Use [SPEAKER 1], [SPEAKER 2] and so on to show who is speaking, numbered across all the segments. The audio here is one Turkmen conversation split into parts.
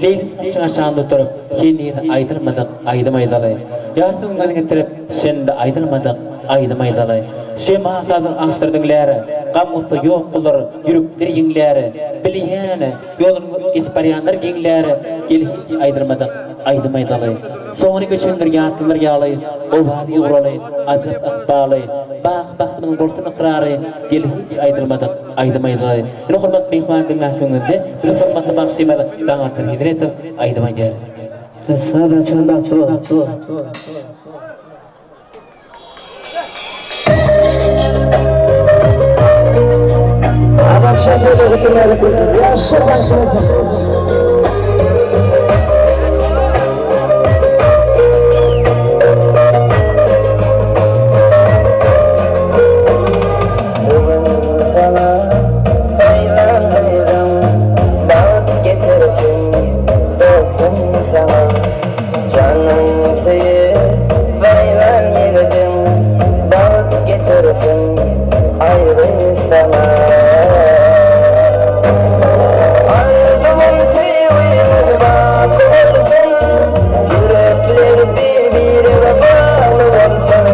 [SPEAKER 1] Leýli saçyň aşagynda oturyp, heniz aýdylmadyk aýdym aýdaly. Ýassygyň gözüni getirip, şindi aýdylmadyk aýdym aýdaly. Şemal sazyň agaçlary diňlär, gam-gussa ýok bolar, ýürekler ýeňlär. Bilýän, ýoluny geçip barýanlar geňlär, gel hiç aýdylmadyk aýdym aýdaly. Soňuny göçendir ýatlanar ýaly, owaz ýugraly, ajap ykbaly. Baky bagtymyzyň bolsun ykrary, gel hiç aýdylmadyk aýdym aýdaly. Ine hormatly myhman diňläp öňüňizde biziň hormatly bagşymyz Daňatar Hezretow aýdym aýdýar.
[SPEAKER 2] Bu gün saňa saýlan gyzyň Bagt getirsin dostum saňa Janyň söýüp saýlan ýigidiň Bagt getirsin aýry saňa Arzuwym söýgimiz baky bolsun Ýürekler bir-birege bagly bolsun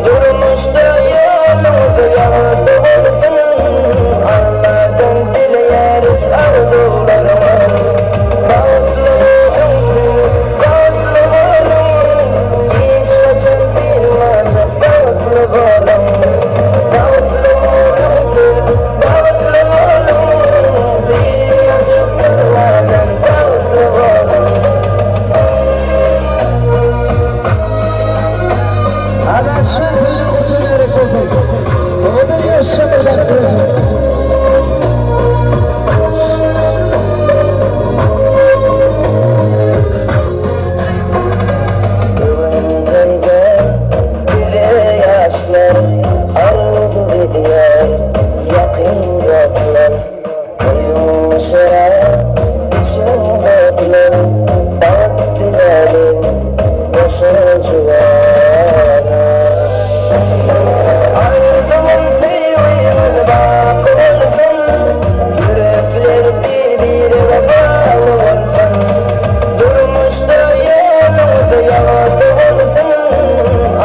[SPEAKER 2] Durmuşda ýoluňyz ýagty bolsun Alladan dileýäris arzuwlaryňyz Bagtly boluň siz, bagtly boluň Hiç haçan synmajak bagtly boluň Bagtly boluň siz, bagtly boluň Synmajak Alladan bagtly boluň. Bu gün toýda bize ýaşlar arzuw edýär ýakyn dostlar. Toýuň şerap içiň dostlar bagt diläliň goşa juwana. Arzuwym söýgimiz baky bolsun, Ýürekler bir-birege bagly bolsun. Durmuşda ýoluňyz ýagty bolsun,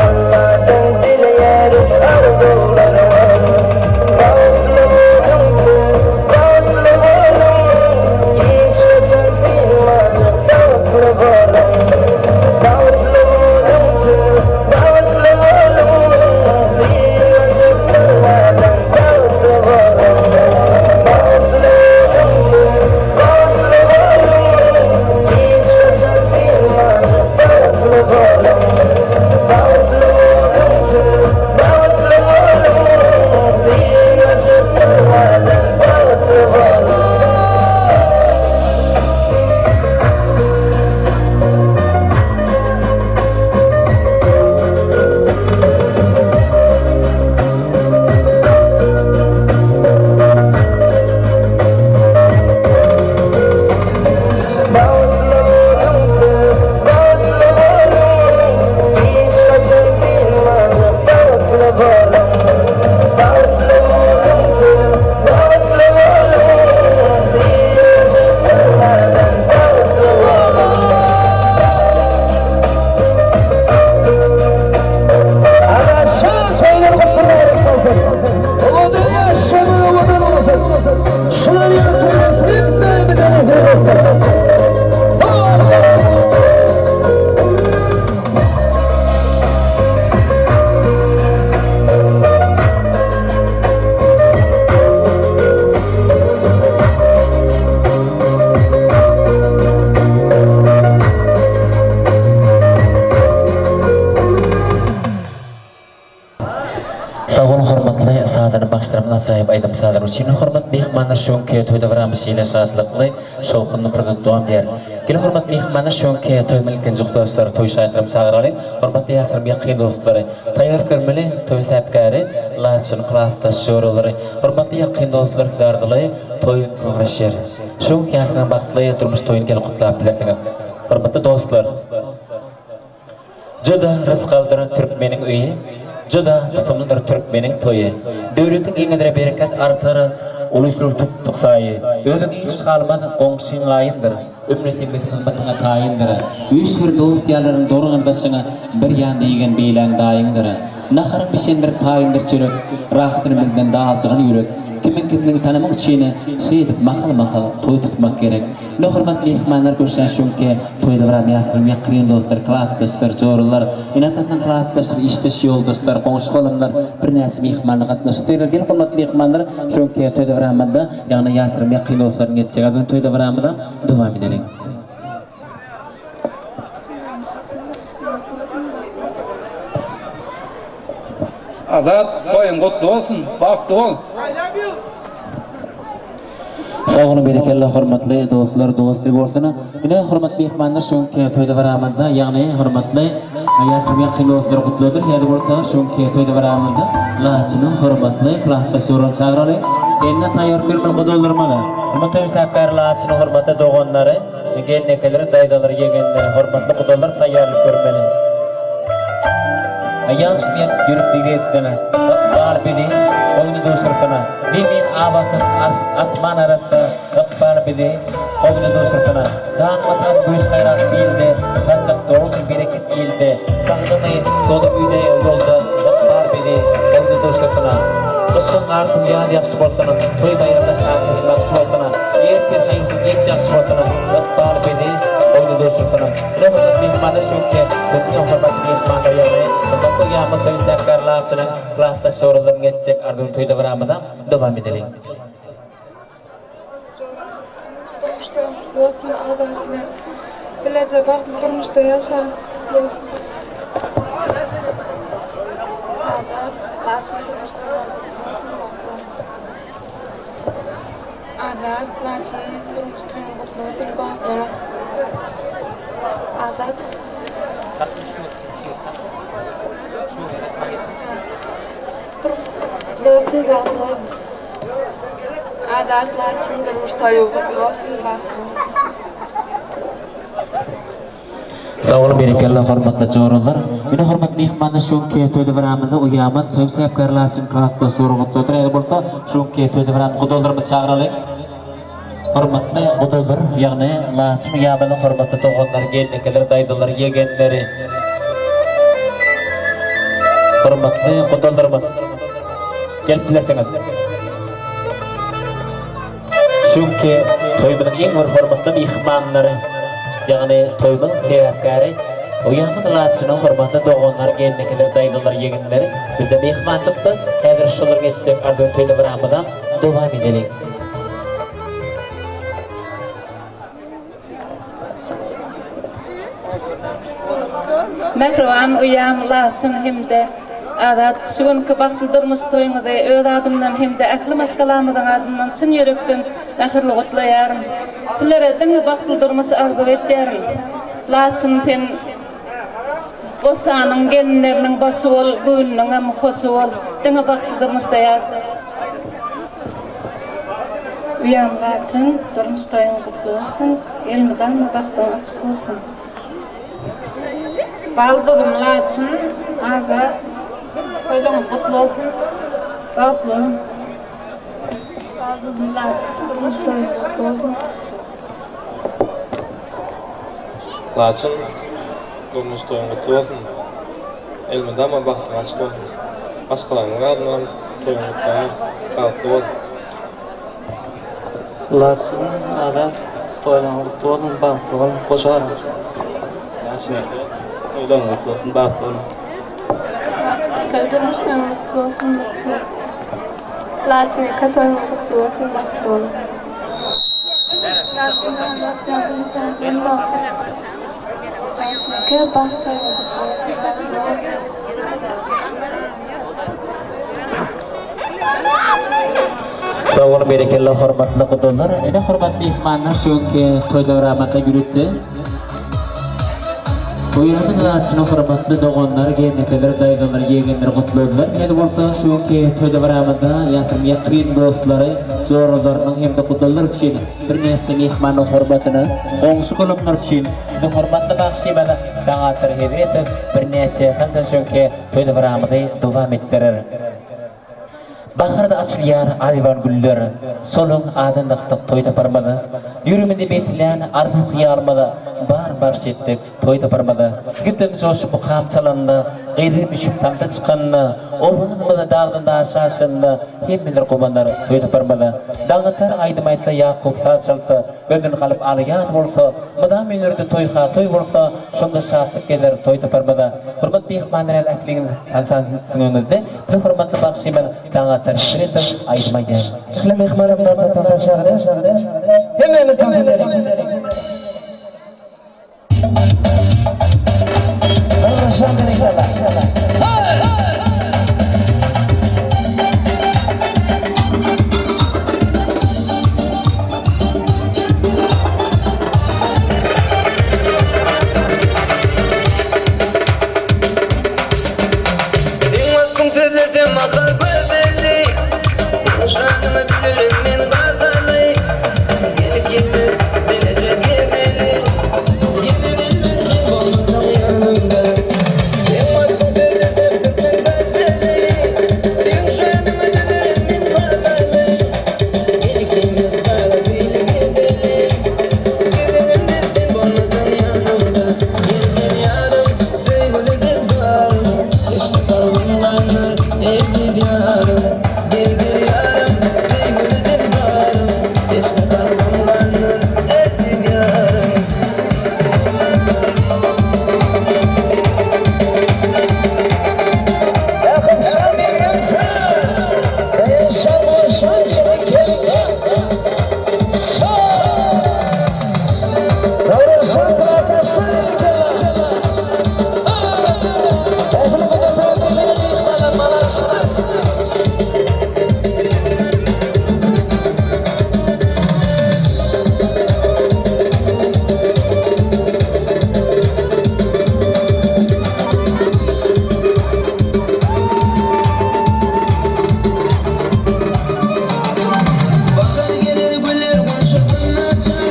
[SPEAKER 2] Alladan dileýäris arzuwlaryňyz. Bagtly boluň siz, bagtly boluň, Hiç haçan synmajak bagtly boluň. Bagtly boluň siz, bagtly boluň, Synmajak Alladan bagtly boluň. Bagtly boluň siz, bagtly boluň, Hiç haçan synmajak bagtly boluň. Bagtly boluň siz, bagtly boluň, Synmajak Alladan bagtly boluň. Bagtly boluň siz, bagtly boluň, Hiç haçan synmajak bagtly boluň. Bagtly boluň siz, bagtly boluň, Synmajak daglardan bagtly boluň.
[SPEAKER 1] Sag boluň hormatly sazanda bagşylarymyz ajaýyp aýdym sazlary üçin hormatly myhmanlar şu günki toý dabramyz şeýle şatlykly şowhunly pursat dowam edýär. Geliň hormatly myhmanlar şu günki toýumyň ilkinji gutlaýjylary toý şaýatlarymyzy çagyralyň hormatly ýaşlarym ýakyn dostlary taýýar görmeli toý sebäpkäri Laçyn klasdaş joralary hormatly ýakyn dostlar sizi arzyly toý garaşýar. Şu günki ýaşlaryň bagtly durmuş toýuny gelip gutlap bilersiňiz hormatly dostlar. Juda rysgaldyr türkmeniň öýi, Juda tutumlydyr türkmeniň toýy. Döwletiň giňedir bereket artar, Ulus-il tutduk saýy. Özüň iş galmaz, goňşyň gaýyndyr. Ömre-sebet hyzmatyňa taýyndyr. Üýşür dost-ýarlaryň dogan-gardaşyň, Bir ýanda ýegen beýläň daýyňdyr. Naharyň bişendir taýyndyr çörek, Rahatyny bizden daljygan ýürek. Kimiň kimdigini tanamak üçin, Şeýdip mahal-mahal toý tutmak gerek. Ine hormatly myhmanlar görşän şuňki toýda biram ýaşlaryň ýakyn dostlar, klasdaşlar, joralar, ene-atasynyň klasdaşlary, işdeş ýoldaşlar, goňşy-golamlar birnäçe myhmanlar gatnaşyp söýler. Gel hormatly myhmanlar şuňki toýda biramyzda ýagny ýaşlaryň ýakyn dostlaryny getjek azdan toýda biramyzam dowam edeliň.
[SPEAKER 3] Azat toýuň gutly bolsun, bagtly bol.
[SPEAKER 1] Sag boluň berekella hormatly dostlar dosty bolsun. Ine hormatly myhmanlar şu günki toý dabaramyzda ýagny hormatly ýaşlar ýakyn dostlar gutladyr. Häzir bolsa şu günki toý dabaramyzda Laçynyň hormatly klasdaş joralyny çagyraly. Eline taýýar bermeli gudalyrymyz. Hormatly toý sebäpkäri Laçynyň hormatly doganlary, gelnekeleri, daýzalary, ýegenleri, hormatly gudalar taýýarlyk görmeli. Ýagşy niýet ýürek digesine, ykbal bizi oýny duşursyna. Zemin abatsyz, asman arassa, ykbal bizi oýny duşursyna. Jan Watan güýç-gaýrat ilde, saçak dolsun bereket ilde. Saglygyny dolup öýde, ýolda, ykbal bizi oýny duşursyna. Gyşyň artyň ýaz ýagşy bolsun, toý-baýramda şatlyk bagşy bolsun. Ertir haýyrsyn giç ýagşy bolsun, ykbal bizi oýny duşursyna. Hormatly myhmanlar şu günki biziň hormatly myhmanlar ýagny Hormatly Ýamyz Söýünsäkgar Laçynyň klasdaş joralarynyň etjek arzuwyny toý dabaramyza dowam edeliň.
[SPEAKER 4] Durmuşda bolsun Azat bilen bileje bagtly durmuşda ýaşaň bolsun. Azat Laçyn durmuşda bolsun bagtly boluň. Azat Laçyn durmuş toýuň gutly bolsun bagtly boluň. Azat. Bolsun bagtly boluň. Azat Laçyn durmuş toýuň gutly bolsun bagtly boluň.
[SPEAKER 1] Sag boluň berekella hormatly joralar. Ine hormatly myhmanlar şu günki toý dabaramyzda uýamyz toý sebäpkär Laçyn klasdaş jora gutladyr. Eger bolsa şu günki toý dabaramyz gudalarymyzy çagyralyň. Hormatly gudalar ýagny Laçyn uýamyzyň hormatly doganlary, gelnekeleri, daýzalary, ýegenleri. Hormatly gudalarymyz gelip bilersiňiz. Şu günki toýumyzyň iň bir hormatly myhmanlary, ýagny toýumyzyň sebäpkäri Uýamyz Laçynyň hormatly doganlary, gelnekeleri, daýzalary, ýegenleri bizde myhman çykdy. Häzir şolaryň etjek arzuw toý-dabaramyzam dowam edeliň.
[SPEAKER 5] Mähriban uýam Laçyn hem-de Azat, şu günki bagtly durmuş toýuňyzy öz adymdan hem-de ähli maşgalamyzyň adyndan çyn ýürekden mähirli gutlaýaryn. Sizlere diňe bagtly durmuş arzuw edýärin. Laçyn sen Bossanyň gelinleriniň başy bol, göwnüniňem hoşy bol. Diňe bagtly durmuşda ýaşa. Uýam Laçyn, durmuş toýuň gutly bolsun! Elmydama bagtyň açyk bolsun!
[SPEAKER 4] Baldyzym Laçyn, Azat, toýlaryňyz gutly bolsun! Bagtly boluň! Baldyzym Laçyn, durmuş toýuň gutly bolsun!
[SPEAKER 6] Laçyn, durmuş toýuň gutly bolsun! Elmydama bagtyň açyk bolsun! Maşgalaňyzyň adyndan toýuňy gutlaýan! Bagtly bol!
[SPEAKER 7] Laçyn, Azat, toýlaryň gutly bolsun, bagtly boluň, hoş galyň!
[SPEAKER 6] Laçyn, toýlaryň gutly bolsun, bagtly boluň!
[SPEAKER 4] Laçyn, durmuş toýuň gutly bolsun, bagtly boluň! Laçyn, toýuň gutly bolsun, bagtly boluň! Laçyn, Azat, durmuş toýuň gutly bolsun, bagtly boluň!
[SPEAKER 1] Sag boluň berekella hormatly gudalar. Ine hormatly myhmanlar şu günki toý dabramyzda ýürütdi. Uýamyz Laçynyň hormatly doganlar, gelnejeler, daýzalar, ýegenler gutladylar. Indi bolsa şu günki toý dabramyzda ýasym ýakyn dostlary, joralarynyň hem-de gudalar üçin birnäçe myhmanyň hormatyna, goňşy-golamlar üçin biziň hormatly bagşymyz Daňatar Hezretow birnäçe sandan şöňki toý dabaramyzy dowam etdirer. Baharda açylýar aýwan güller, Soluň adyn dakdyk toý taparymyza. Ýüregimizde beslän arzuw-hyýalymyza Bar bagyş etdik toý taparymyza. Ýigidem joşup mukam çalanda, Gyzam üşüp taňsa çykanda, Owazymyz dagdan daşa aşanda, Hemmeler guwanar toý taparymyza. Daňatar aýdym aýtsa, Ýakup saz çalsa, Gözden galyp aly ýaz bolsa, Mydam öýlerde toý-ha toý bolsa, Şonda şatlyk geler toý taparymyza. Hormatly myhmanlar ähliňiz tanşansyň öňüňizde. Biziň hormatly bagşymyz Daňatar Şirezow aýdym aýdýar.
[SPEAKER 2] Ähli myhmanam barda tanta çagyrýar. Hemmämiz tans edeliň. Döwran berekella.
[SPEAKER 8] Seň waspyň sözlesem mahal gözeli Şanyňa düzerin men gazaly Gelip gelmez bileje gezeli Gezebilmez sen bolmasaň ýanymda Seň waspyň sözlesem türkmen gazeli Seň şanyňa düzerin men gazaly Gelip gelmez gazaly gezeli Gezebilmez sen bolmasaň ýanymda Gel gel ýarym Söýgüli dildarim, Yşk kalbym ganar, eziz ýarym. Gel gel ýarym, söýgüli dildarim, Yşk kalbym ganar, eziz ýarym. Bahar geler güller gunçasyn açar,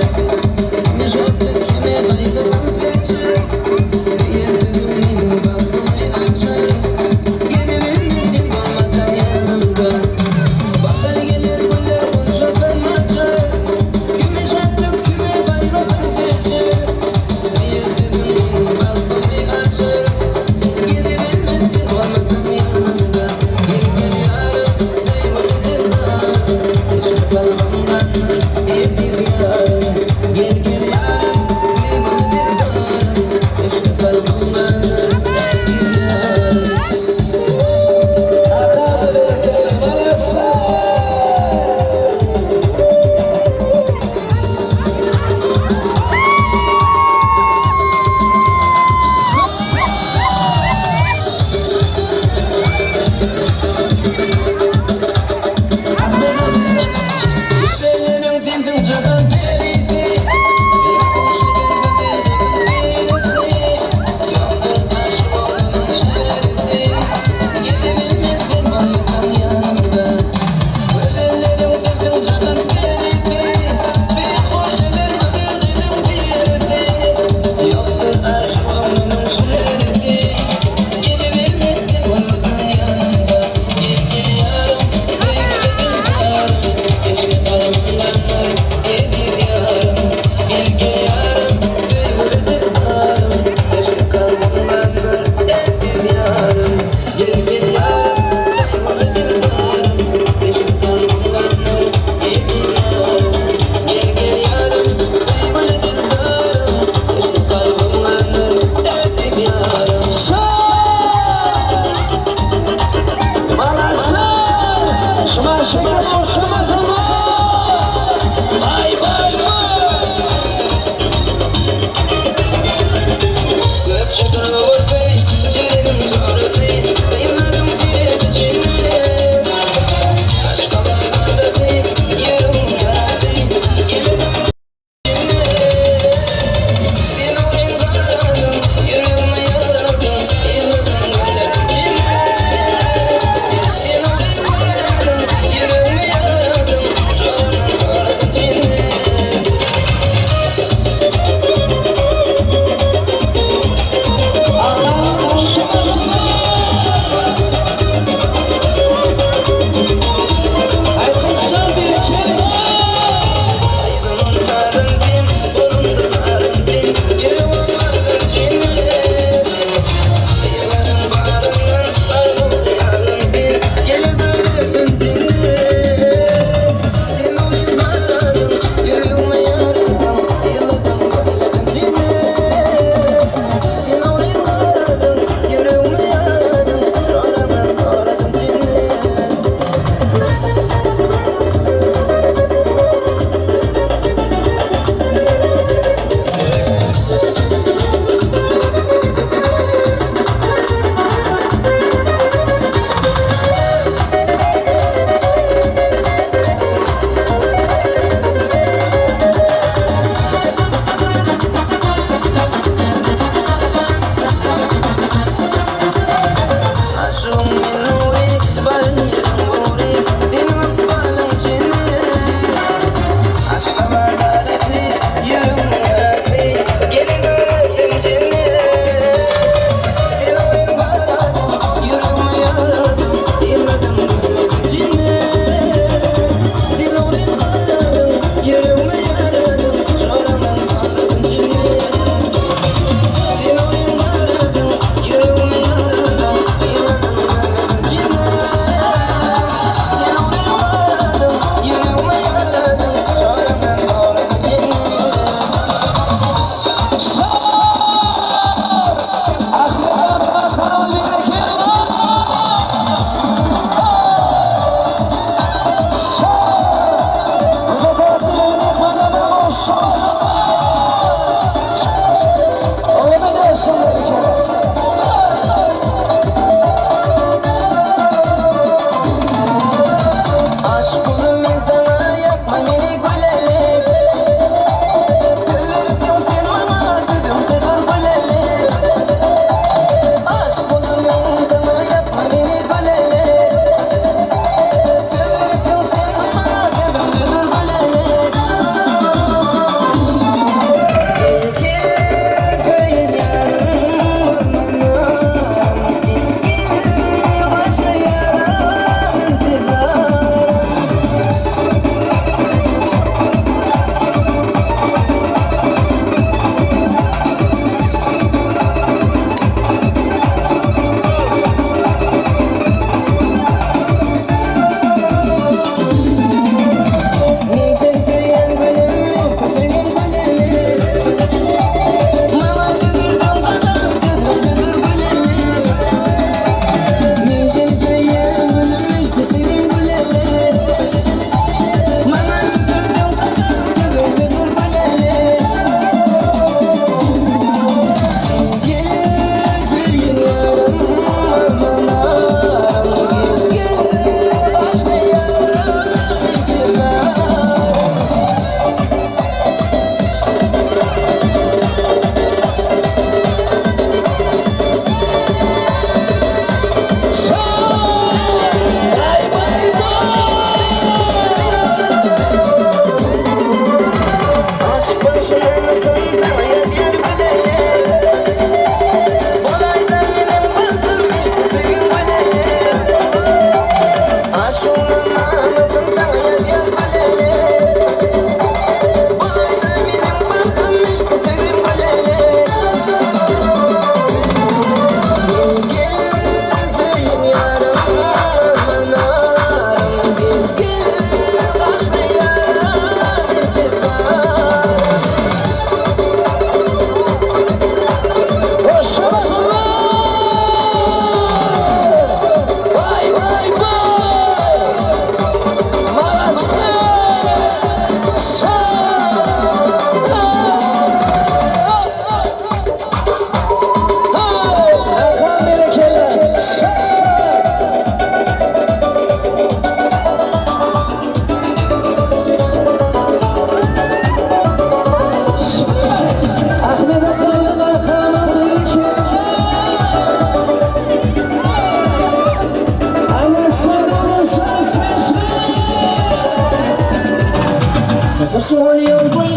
[SPEAKER 8] Kime şatlyk kime gaýgy gam seçer, Söýen sözüň meniň bagtymy açar, Gelebilmez sen bolmasaň ýanymda. Bahar geler güller gunçasyn açar, Kime şatlyk kime gaýgy gam seçer, Söýen sözüň meniň bagtymy açar, Gelebilmez sen bolmasaň ýanymda. Gel gel ýarym söýgüli dildarym, Yşky kalbym gandyr eziz ýarym. Gel gel ýarym söýgüli dildarym, Yşky kalbym gandyr eziz ýarym. Gözelleriň sensiň jahan perisi, Bir hoş eden gözel gyzyň birisi, Ýokdur aşyk oglanyň şerisi, Gelebilmez sen bolmasaň ýanymda. Gözelleriň sensiň jahan perisi, Bir hoş eden gözel gyzyň birisi, Ýokdur aşyk oglanyň şerisi, Gelebilmez sen bolmasaň ýanymda. Gel gel ýarym, söýgüli dildarym, Keşke kalbym ganar, eziz ýarym. Gel gel ýarym, söýgüli dildarym, Keşke kalbym ganar, eziz ýarym. Gel gel ýarym, söýgüli dildarym, Keşke kalbym ganar, eziz ýarym. Gel gel ýarym, söýgüli dildarym, Keşke kalbym ganar, eziz ýarym. Köp şükür bolsun, jereniň jorasy, Gyzlaryň seredi jennet. Aşgabat arasy, ýüregiň ýarasy, Geldim Sen oňyn garadyň, ýüregime ýaradyň, Ýyldyzyň güller jennet. Sen oňyn garadyň, ýüregime ýaradyň. Şol ýol.